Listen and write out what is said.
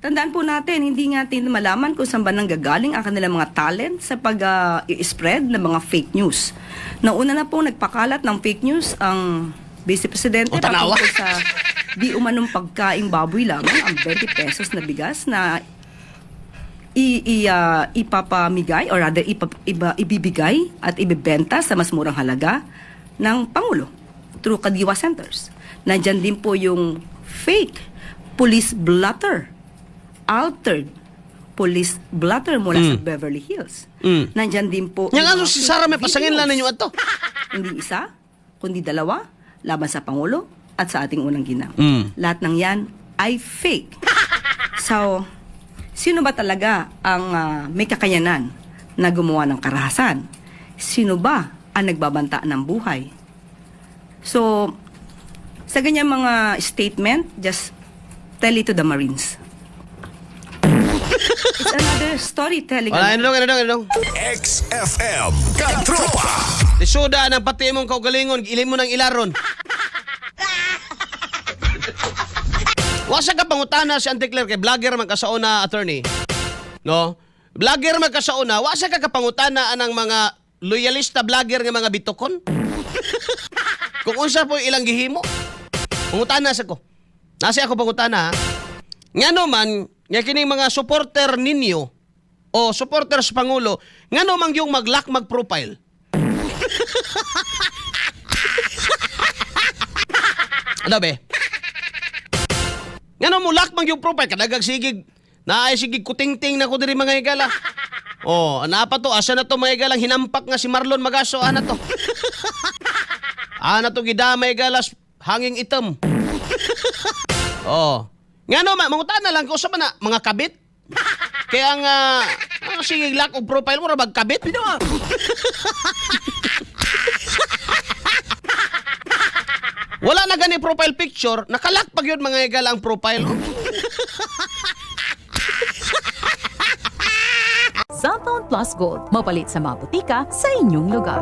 Tandaan po natin, hindi nga natin malaman kung saan ba nanggagaling ang kanilang mga talent sa pag-spread ng mga fake news. Nauna na po nagpakalat ng fake news ang Vice Presidente O, tanawa. patungkol sa di umanong pagkaing baboy lamang ang 20 pesos na bigas na ipapamigay or rather ibibigay at ibebenta sa mas murang halaga ng Pangulo through Kadiwa Centers. Nandyan din po yung fake police blotter, altered police blotter mula sa Beverly Hills. Nandyan din po Yang yung ano mga si Sara may fake pasangin lang videos. ninyo ato. Hindi isa, kundi dalawa, laban sa Pangulo at sa ating unang ginang. Lahat ng yan ay fake. So, sino ba talaga ang may kakayanan na gumawa ng karahasan? Sino ba ang nagbabanta ng buhay? So, sa ganyan mga statement, just tell it to the Marines. It's another storytelling. Wala, ano dong, ano dong, ano dong. XFM Katropa. Lisuda ng pati imong kaugalingon, ilim mo ng ilaron. Wasa ka pangutana si Auntie Claire kay vlogger man ka sa una, attorney. No? Vlogger man ka sa una, wasa ka kapangutana anang mga loyalista vlogger nga mga bitokon. Kung unsa po ilang gihimo. Pangutana sa ko. Nasi ako pangutana, ha? Ngano man nga kining mga supporter ninyo o supporter sa pangulo, ngano man yung mag-lock mag-profile? Ano be? Ngano mo lock man yung profile kadagag sigig naay sigig kutingting na ko diri mga higala. Oh, ana pa to, asa na to mga higalang hinampak nga si Marlon Magaso ana to. Ana to gidamay galas hanging item. Oh. Ngano ma mangutan na lang ko sa man na mga kabit. Kaya nga ang sige lock og profile mo ra bag kabit. Wala na gani profile picture, nakalock pag yun mga higala ang profile. Oh. Xanthone Plus Gold, mapalit sa mga butika sa inyong lugar.